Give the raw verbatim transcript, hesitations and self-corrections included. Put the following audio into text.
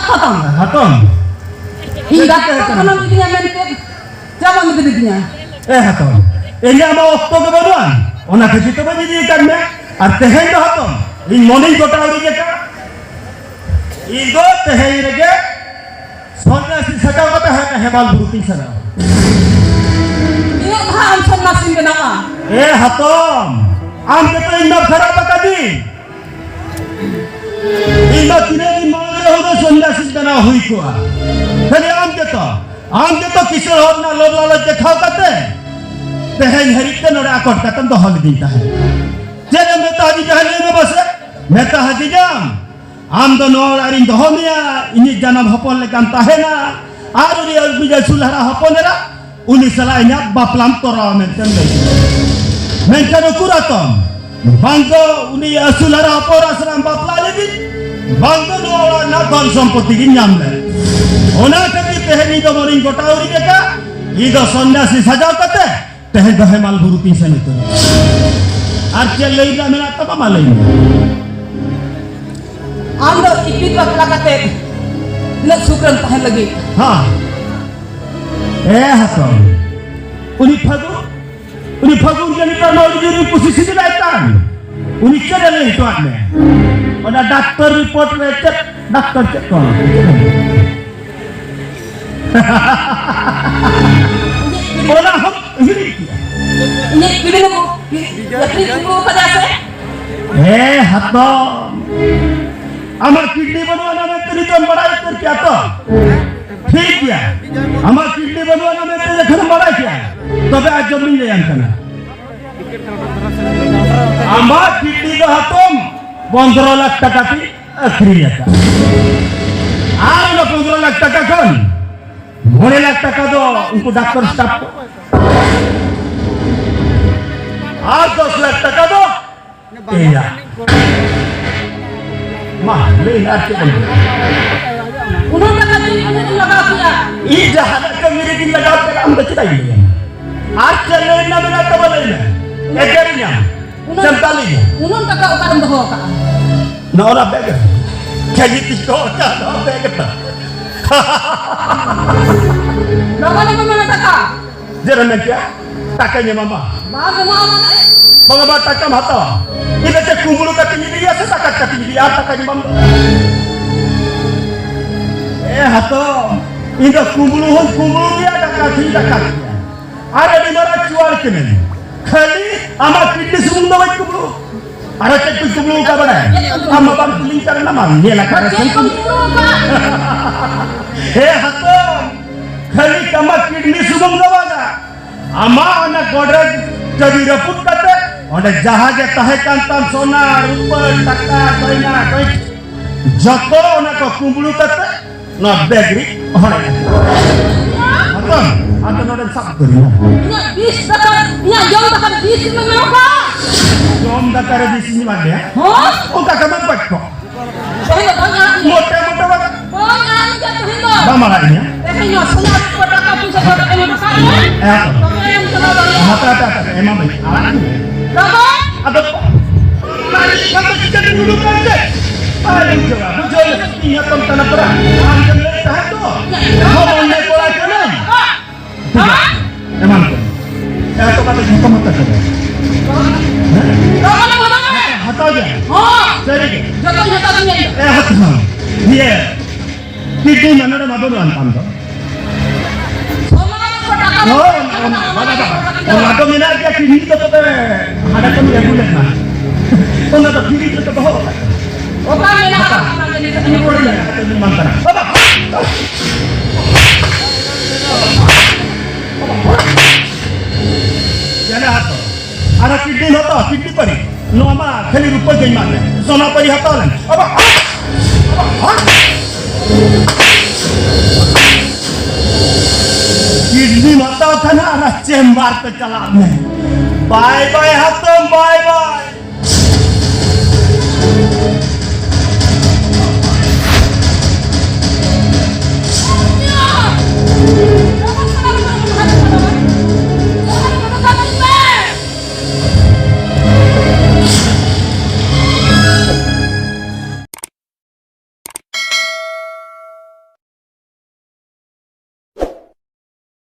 ᱦᱟᱛᱟᱣ ᱢᱮ᱾ ᱦᱟᱛᱚᱢ᱾ ᱤᱧ ᱪᱮᱫ ᱰᱟᱠᱛᱚᱨ ᱪᱤᱠᱟᱹ ᱠᱟᱱᱟ? ᱠᱷᱟᱱᱟᱢ ᱤᱫᱤᱧᱟ ᱢᱮᱱᱛᱮ ᱪᱟᱵᱟᱢ ᱤᱫᱤ ᱞᱤᱫᱤᱧᱟ᱾ ᱮ ᱦᱟᱛᱚᱢ, ᱤᱧᱟᱹᱜ ᱢᱟ ᱚᱠᱛᱚ ᱜᱮ ᱵᱟᱹᱱᱩᱜᱼᱟ, ᱚᱱᱟ ᱠᱷᱟᱹᱛᱤᱨ ᱛᱮ ᱵᱟᱹᱧ ᱤᱫᱤ ᱟᱠᱟᱫ ᱢᱮ᱾ ᱟᱨ ᱛᱮᱦᱮᱧ ᱫᱚ ᱦᱟᱛᱚᱢ, ᱤᱧ ᱢᱚᱱᱮᱧ ᱜᱚᱴᱟ ᱩᱨᱤᱡ ᱟᱠᱟᱫ᱾ ᱤᱧ ᱫᱚ ᱛᱮᱦᱮᱧ ᱨᱮᱜᱮ ᱥᱚᱱᱱᱟᱥᱤ ᱥᱟᱡᱟᱣ ᱠᱟᱛᱮ ᱦᱮ-, ᱦᱮᱢᱟᱞ ᱵᱩᱨᱩ ᱛᱤᱧ ᱥᱮᱱᱚᱜᱼᱟ᱾ ᱛᱤᱱᱟᱹᱜ ᱫᱷᱟᱣ ᱟᱢ ᱥᱚᱱᱱᱟᱥᱤᱢ ᱵᱮᱱᱟᱣᱟ? ᱮ ᱦᱟᱛᱚᱢ, ᱟᱢ ᱜᱮᱛᱚ ᱤᱧ ᱫᱚᱢ ᱠᱷᱟᱨᱟᱯ ᱟᱠᱟᱫᱤᱧ᱾ ᱤᱧ ᱫᱚ ᱛᱤᱱᱟᱹᱜ ᱫᱤᱱ ᱢᱟᱲᱟᱝ ᱨᱮ ᱦᱩᱱᱟᱹᱝ ᱥᱚᱱᱱᱟᱥᱤ ᱵᱮᱱᱟᱣ ᱦᱩᱭ ᱠᱚᱜᱼᱟ᱾ ᱠᱷᱟᱹᱞᱤ ᱟᱢ ᱜᱮᱛᱚ, ᱟᱢ ᱜᱮᱛᱚ ᱠᱤᱥᱟᱹᱬ ᱦᱚᱲ ᱨᱮᱱᱟᱜ ᱞᱳᱵᱷ ᱞᱟᱞᱚᱪ ᱫᱮᱠᱷᱟᱣ ᱠᱟᱛᱮ ᱛᱮᱦᱮᱧ ᱦᱟᱹᱨᱤᱡ ᱛᱮ ᱱᱚᱰᱮ ᱟᱠᱚᱴ ᱠᱟᱛᱮᱢ ᱫᱚᱦᱚ ᱞᱤᱫᱤᱧ ᱛᱟᱦᱮᱸᱫ᱾ ᱪᱮᱫ ᱮᱢ ᱢᱮᱛᱟ ᱦᱟᱹᱫᱤᱧ ᱛᱟᱦᱮᱸᱫ ᱞᱟᱹᱭ ᱢᱮ ᱢᱟᱥᱮ? ᱢᱮᱛᱟ ᱦᱟᱹᱫᱤᱧᱟᱢ, ᱟᱢ ᱫᱚ ᱱᱚᱣᱟ ᱚᱲᱟᱜ ᱨᱤᱧ ᱫᱚᱦᱚ ᱢᱮᱭᱟ, ᱤᱧᱤᱡ ᱡᱟᱱᱟᱢ ᱦᱚᱯᱚᱱ ᱞᱮᱠᱟᱢ ᱛᱟᱦᱮᱱᱟ, ᱟᱨ ᱩᱱᱤ ᱟᱹᱥᱩᱞ ᱦᱟᱨᱟ ᱦᱚᱯᱚᱱ ᱮᱨᱟ ᱩᱱᱤ ᱥᱟᱞᱟᱜ ᱤᱧᱟᱹᱜ ᱵᱟᱯᱞᱟᱢ ᱛᱚᱨᱟᱣᱟ ᱢᱮᱱᱛᱮᱢ ᱞᱟᱹᱭ ᱠᱮᱫᱟ᱾ ᱢᱮᱱᱠᱷᱟᱱ ᱩᱠᱩᱨ ᱦᱟᱛᱚᱢ, ᱵᱟᱝ ᱫᱚ ᱩᱱᱤ ᱟᱹᱥᱩᱞ ᱦᱟᱨᱟ ᱦᱚᱯᱚᱱ ᱥᱟᱞᱟᱜ ᱮᱢ ᱵᱟᱯᱞᱟ ᱞᱮᱫᱮ, ᱵᱟᱝ ᱫᱚ ᱱᱚᱣᱟ ᱚᱲᱟᱜ ᱨᱮᱱᱟᱜ ᱫᱷᱚᱱ ᱥᱚᱢᱯᱚᱛᱤ ᱜᱤᱧ ᱧᱟᱢ ᱞᱮᱫ᱾ ᱚᱱᱟ ᱠᱷᱟᱹᱛᱤᱨ ᱛᱮᱦᱮᱧ ᱤᱧ ᱫᱚ ᱢᱚᱱᱮᱧ ᱜᱚᱴᱟ ᱩᱨᱤᱡ ᱟᱠᱟᱫ, ᱤᱧ ᱫᱚ ᱥᱚᱱᱱᱟᱥᱤ ᱥᱟᱡᱟᱣ ᱠᱟᱛᱮ ᱛᱮᱦᱮᱧ ᱫᱚ ᱦᱮᱢᱟᱞ ᱵᱩᱨᱩ ᱛᱤᱧ ᱥᱮᱱ ᱩᱛᱟᱹᱨᱚᱜᱼᱟ᱾ ᱟᱨ ᱪᱮᱫ ᱞᱟᱹᱭ ᱨᱮᱱᱟᱜ ᱢᱮᱱᱟᱜ ᱛᱟᱢᱟ, ᱢᱟ ᱞᱟᱹᱭ ᱢᱮ᱾ ᱟᱢ ᱫᱚ ᱤᱯᱤᱛ ᱵᱟᱯᱞᱟ ᱠᱟᱛᱮ ᱛᱤᱱᱟᱹᱜ ᱥᱩᱠ ᱨᱮᱢ ᱛᱟᱦᱮᱱ ᱞᱟᱹᱜᱤᱫ? ᱦᱮᱸ᱾ ᱮ ᱦᱟᱛᱚᱢ, ᱩᱱᱤ ᱯᱷᱟᱹᱜᱩᱱ, ᱩᱱᱤ ᱯᱷᱟᱹᱜᱩᱱ ᱡᱟᱹᱱᱤᱡ ᱛᱟᱢ ᱟᱹᱰᱤ ᱡᱳᱨ ᱠᱩᱥᱤ ᱥᱤᱵᱤᱞᱟᱭ ᱠᱟᱱ᱾ ᱩᱱᱤ ᱪᱮᱫ ᱮ ᱞᱟᱹᱭ ᱦᱚᱴᱚᱣᱟᱫ ᱢᱮ? ᱚᱱᱟ ᱰᱟᱠᱛᱚᱨ ᱨᱤᱯᱳᱨᱴ ᱨᱮ ᱪᱮᱫ ᱰᱟᱠᱛᱚᱨ ᱪᱮᱫ ᱠᱚ ᱚᱞᱟ? ᱪᱮᱫ ᱮ ᱞᱟᱹᱭ? ᱚᱱᱟ ᱦᱚᱸ ᱦᱤᱲᱤᱧ ᱠᱮᱫᱟ᱾ ᱤᱧᱟᱹᱜ ᱠᱤᱰᱱᱤ ᱠᱚ ᱞᱟᱹᱠᱛᱤ ᱠᱚ ᱠᱟᱫᱟ ᱥᱮ? ᱦᱮᱸ ᱦᱟᱛᱚᱢ, ᱟᱢᱟᱜ ᱠᱤᱰᱱᱤ ᱵᱟᱹᱱᱩᱜ ᱟᱱᱟ ᱢᱮᱱᱛᱮ ᱱᱤᱛᱚᱜ ᱮᱢ ᱵᱟᱲᱟᱭ ᱩᱛᱟᱹᱨ ᱠᱮᱭᱟ ᱛᱚ? ᱴᱷᱤᱠ ᱜᱮᱭᱟ, ᱟᱢᱟᱜ ᱠᱤᱰᱱᱤ ᱵᱟᱹᱱᱩᱜ ᱟᱱᱟ ᱢᱮᱱᱛᱮ ᱡᱚᱠᱷᱚᱱ ᱮᱢ ᱵᱟᱲᱟᱭ ᱠᱮᱭᱟ, ᱛᱚᱵᱮ ᱟᱸᱡᱚᱢ ᱤᱧ ᱞᱟᱹᱭᱟᱢ ᱠᱟᱱᱟ᱾ ᱟᱢᱟᱜ ᱠᱤᱰᱱᱤ ᱫᱚ ᱦᱟᱛᱚᱢ ᱯᱚᱱᱫᱽᱨᱚ ᱞᱟᱠᱷ ᱴᱟᱠᱟ ᱛᱮ ᱟᱹᱠᱷᱨᱤᱧ ᱟᱠᱟᱫ᱾ ᱟᱨ ᱚᱱᱟ ᱯᱚᱱᱫᱽᱨᱚ ᱞᱟᱠᱷ ᱴᱟᱠᱟ ᱠᱷᱚᱱ ᱢᱚᱬᱮ ᱞᱟᱠᱷ ᱴᱟᱠᱟ ᱫᱚ ᱩᱱᱠᱩ ᱰᱟᱠᱛᱚᱨ ᱥᱴᱟᱯ ᱠᱚ, ᱟᱨ ᱫᱚᱥ ᱞᱟᱠᱷ ᱴᱟᱠᱟ ᱫᱚ ᱮᱭᱟ᱾ ᱢᱟ, ᱞᱟᱹᱭ ᱢᱮ, ᱟᱨ ᱪᱮᱫ ᱮᱢ ᱞᱟᱹᱭᱟ? ᱩᱱᱟᱹᱜ ᱴᱟᱠᱟ ᱫᱚ ᱤᱧ ᱞᱟᱜᱟᱣ ᱠᱮᱭᱟ᱾ ᱤᱧ ᱡᱟᱦᱟᱱᱟᱜ ᱠᱟᱹᱢᱤ ᱨᱮᱜᱮᱧ ᱞᱟᱜᱟᱣ ᱠᱮᱭᱟ, ᱟᱢ ᱫᱚ ᱪᱮᱫᱟᱜ ᱤᱧ ᱞᱟᱹᱭᱟᱢᱟ? ᱟᱨ ᱪᱮᱫ ᱞᱟᱹᱭ ᱨᱮᱱᱟᱜ ᱢᱮᱱᱟᱜ ᱛᱟᱢᱟ, ᱞᱟᱹᱭ ᱢᱮ᱾ ᱮᱜᱮᱨᱤᱧᱟᱢ᱾ ᱩᱱᱟᱹᱜ, ᱥᱮᱢ ᱫᱟᱞᱤᱧᱟ? ᱩᱱᱟᱹᱜ ᱴᱟᱠᱟ ᱚᱠᱟᱨᱮᱢ ᱫᱚᱦᱚ ᱟᱠᱟᱫᱼᱟ? ᱱᱚᱜᱼᱚ ᱱᱟ ᱵᱮᱜᱽ ᱨᱮ᱾ ᱠᱷᱟᱹᱞᱤ ᱛᱤ ᱠᱚ ᱚᱪᱟ ᱫᱚ ᱵᱮᱜᱽ ᱫᱚ᱾ ᱞᱚᱜᱚᱱ ᱞᱚᱜᱚᱱ ᱢᱟᱱᱮ ᱴᱟᱠᱟ᱾ ᱡᱮ ᱨᱮ ᱢᱮᱱ ᱠᱮᱭᱟ, ᱴᱟᱠᱟᱧ ᱮᱢᱟᱢᱟ᱾ ᱵᱟᱢ ᱮᱢᱚᱜᱼᱟ ᱢᱟᱱᱮ? ᱵᱟᱝᱟ ᱵᱟ, ᱴᱟᱠᱟᱢ ᱦᱟᱛᱟᱣᱟ᱾ ᱤᱧ ᱫᱚ ᱪᱮᱫ ᱠᱩᱢᱵᱽᱲᱩ ᱠᱟᱛᱮᱧ ᱤᱫᱤᱭᱟ ᱥᱮ ᱰᱟᱠᱟᱛ ᱠᱟᱛᱮᱧ ᱤᱫᱤᱭᱟ? ᱟᱨ ᱴᱟᱠᱟᱧ ᱮᱢᱟᱢ ᱫᱚ᱾ ᱮ ᱦᱟᱛᱟᱣ, ᱤᱧ ᱫᱚ ᱠᱩᱢᱵᱽᱲᱩ ᱦᱚᱸᱧ ᱠᱩᱢᱵᱽᱲᱩ ᱜᱮᱭᱟ, ᱰᱟᱠᱟᱛ ᱦᱚᱸᱧ ᱰᱟᱠᱟᱛ ᱜᱮᱭᱟ᱾ ᱟᱨ ᱟᱹᱰᱤ ᱢᱟᱨᱟᱝ ᱪᱩᱣᱟᱲ ᱠᱟᱹᱱᱟᱹᱧ᱾ ᱠᱷᱟᱹᱞᱤ ᱟᱢᱟᱜ ᱠᱤᱰᱱᱤ ᱥᱩᱢᱩᱝ ᱫᱚ ᱵᱟᱹᱧ ᱠᱩᱢᱵᱽᱲᱩ᱾ ᱟᱨ ᱪᱮᱫ ᱠᱚᱧ ᱠᱩᱢᱵᱽᱲᱩ ᱟᱠᱟᱫ ᱵᱟᱲᱟᱭ? ᱟᱢ ᱢᱟ ᱵᱟᱢ ᱠᱩᱞᱤᱧ ᱠᱟᱱᱟ, ᱢᱟ ᱧᱮᱞ ᱟᱠᱟᱫ ᱪᱮᱫ ᱨᱮ ᱠᱚᱢ ᱠᱩᱢᱵᱽᱲᱩ ᱟᱠᱟᱫ? ᱦᱮ ᱦᱟᱛᱟᱣ, ᱠᱷᱟᱹᱞᱤ ᱟᱢᱟᱜ ᱠᱤᱰᱱᱤ ᱥᱩᱢᱩᱝ ᱫᱚ ᱵᱟᱝᱟ, ᱟᱢᱟᱜ ᱚᱱᱟ ᱜᱚᱰᱨᱮᱡᱽ ᱪᱟᱹᱵᱤ ᱨᱟᱹᱯᱩᱫ ᱠᱟᱛᱮ, ᱚᱸᱰᱮ ᱡᱟᱦᱟᱸ ᱜᱮ ᱛᱟᱦᱮᱸ ᱠᱟᱱ ᱛᱟᱢ, ᱥᱚᱱᱟ, ᱨᱩᱯᱟᱹ, ᱴᱟᱠᱟ, ᱜᱚᱭᱱᱟ, ᱜᱚᱭᱴᱷᱤ, ᱡᱚᱛᱚ ᱚᱱᱟ ᱠᱚ ᱠᱩᱢᱵᱽᱲᱩ ᱠᱟᱛᱮ ᱱᱚᱣᱟ ᱵᱮᱜᱽ ᱨᱮ ᱦᱚᱲ ᱮ ᱦᱟᱛᱟᱣ, ᱟᱫᱚ ᱱᱚᱰᱮ ᱥᱟᱵ ᱩᱛᱟᱹᱨ ᱮᱱᱟ᱾ ᱤᱧᱟᱹᱜ ᱵᱤᱥ ᱫᱟᱠᱟ, ᱤᱧᱟᱹᱜ ᱡᱚᱢ ᱫᱟᱠᱟ ᱨᱮ ᱵᱤᱥ ᱮᱢ ᱮᱢ ᱠᱟᱜᱼᱟ? ᱡᱚᱢ ᱫᱟᱠᱟ ᱨᱮ ᱵᱤᱥ ᱤᱧ ᱮᱢᱟᱫ ᱢᱮᱭᱟ? ᱦᱚᱸ? ᱚᱱᱠᱟ ᱠᱟᱛᱮ ᱜᱚᱡ ᱠᱚ᱾ ᱛᱮᱦᱮᱧ ᱫᱚ ᱵᱟᱹᱧ ᱟᱲᱟᱜ ᱢᱮᱭᱟ᱾ ᱢᱚᱴᱮ ᱢᱚᱴᱮ ᱵᱟᱝ᱾ ᱵᱟᱹᱧ ᱟᱲᱟᱜ ᱢᱮᱭᱟ ᱛᱮᱦᱮᱧ ᱫᱚ᱾ ᱵᱟᱢ ᱟᱲᱟᱜ ᱤᱧᱟ? ᱛᱮᱦᱮᱧ ᱱᱚᱣᱟ ᱥᱚᱱᱟ ᱨᱩᱯᱟᱹ ᱴᱟᱠᱟ ᱯᱩᱭᱥᱟᱹ ᱠᱚ ᱮᱢ ᱦᱚᱴᱚ ᱠᱟᱜ ᱢᱮ᱾ ᱦᱮᱸ᱾ ᱛᱚᱵᱮ ᱮᱢ ᱪᱟᱞᱟᱣ ᱫᱟᱲᱮᱭᱟᱜᱼᱟ᱾ ᱦᱟᱛᱟᱣ, ᱦᱟᱛᱟᱣ, ᱦᱟᱛᱟᱣ, ᱮᱢᱟᱢᱟᱹᱧ, ᱟᱲᱟᱜ ᱢᱮ᱾ ᱵᱟᱵᱟ! ᱟᱫᱚ ᱟᱨ ᱤᱧ ᱦᱚᱸᱛᱚ ᱪᱤᱠᱟᱹᱛᱮ ᱫᱩᱲᱩᱵ ᱠᱟᱱ ᱛᱮ? ᱟᱨ ᱤᱧ ᱡᱚᱲᱟ, ᱵᱩᱡᱷᱟᱹᱣ ᱞᱮ, ᱤᱧ ᱦᱚᱸᱛᱚᱢ ᱛᱟᱞᱟ ᱯᱟᱨᱟ᱾ ᱟᱢ ᱜᱮᱢ ᱞᱟᱹᱭ ᱛᱟᱦᱮᱸᱫ ᱛᱚ, ᱦᱚᱯᱚᱱ ᱮ ᱠᱚᱲᱟ ᱠᱟᱱᱟᱢ᱾ ᱴᱷᱤᱠ ᱜᱮᱭᱟ, ᱮᱢᱟᱢ ᱠᱟᱹᱱᱟᱹᱧ᱾ ᱮ, ᱦᱟᱛᱟᱣ ᱠᱟᱛᱮ ᱡᱷᱚᱛᱚᱢ ᱦᱟᱛᱟᱣ ᱠᱟᱫᱟ᱾ ᱦᱮᱸ? ᱦᱟᱛᱟᱣ ᱜᱮ? ᱦᱚᱸ᱾ ᱥᱟᱹᱨᱤ ᱜᱮ? ᱡᱚᱛᱚᱧ ᱦᱟᱛᱟᱣ ᱛᱤᱧᱟᱹ᱾ ᱮ, ᱦᱟᱛᱟᱣ᱾ ᱤᱭᱟᱹ, ᱠᱤᱰᱱᱤ ᱢᱟ ᱱᱚᱰᱮ ᱢᱟ ᱵᱟᱹᱱᱩᱜ ᱟᱱ ᱛᱟᱢ ᱫᱚ᱾ ᱥᱚᱢᱟᱱ ᱠᱚ ᱴᱟᱠᱟ ᱦᱳᱭ, ᱵᱟᱝ ᱚᱱᱟ, ᱚᱱᱟ, ᱚᱱᱟ ᱫᱚ ᱢᱮᱱᱟᱜ ᱜᱮᱭᱟ, ᱠᱤᱰᱱᱤ ᱫᱚ ᱛᱚᱵᱮ ᱦᱟᱸᱰᱮ ᱠᱷᱚᱱ ᱜᱮ ᱟᱹᱜᱩ ᱞᱮᱫ ᱢᱟ᱾ ᱚᱱᱟ ᱫᱚ ᱯᱷᱤᱨᱤᱡᱽ ᱨᱮ ᱫᱚᱦᱚ ᱠᱟᱜ ᱢᱮ᱾ ᱚᱠᱟ ᱢᱮᱱᱟᱜᱼᱟ? ᱚᱱᱟ ᱡᱤᱱᱤᱥ ᱟᱹᱜᱩ ᱨᱩᱣᱟᱹᱲ ᱢᱮ᱾ ᱵᱟᱝ ᱠᱟᱱᱟ᱾ ᱵᱟᱵᱟ! ᱪᱮᱫ ᱦᱟᱛᱟᱣ? ᱟᱨ ᱠᱤᱰᱱᱤ ᱦᱟᱛᱟᱣ, ᱠᱤᱰᱱᱤ ᱯᱟᱹᱨᱤ᱾ ᱱᱚᱣᱟ ᱢᱟ ᱠᱷᱟᱹᱞᱤ ᱨᱩᱯᱟᱹ ᱜᱮᱧ ᱮᱢᱟᱫ ᱢᱮ᱾ ᱥᱚᱱᱟ ᱯᱟᱹᱨᱤ ᱦᱟᱛᱟᱣ ᱞᱮᱢ᱾ ᱟᱵᱟ! ᱠᱤᱰᱱᱤᱢ ᱦᱟᱛᱟᱣ ᱠᱷᱟᱱ ᱟᱨ ᱪᱮᱢᱵᱟᱨ ᱛᱮ ᱪᱟᱞᱟᱜ ᱢᱮ᱾ ᱵᱟᱭ ᱵᱟᱭ ᱦᱟᱛᱟᱣ, ᱵᱟᱭ ᱵᱟᱭ᱾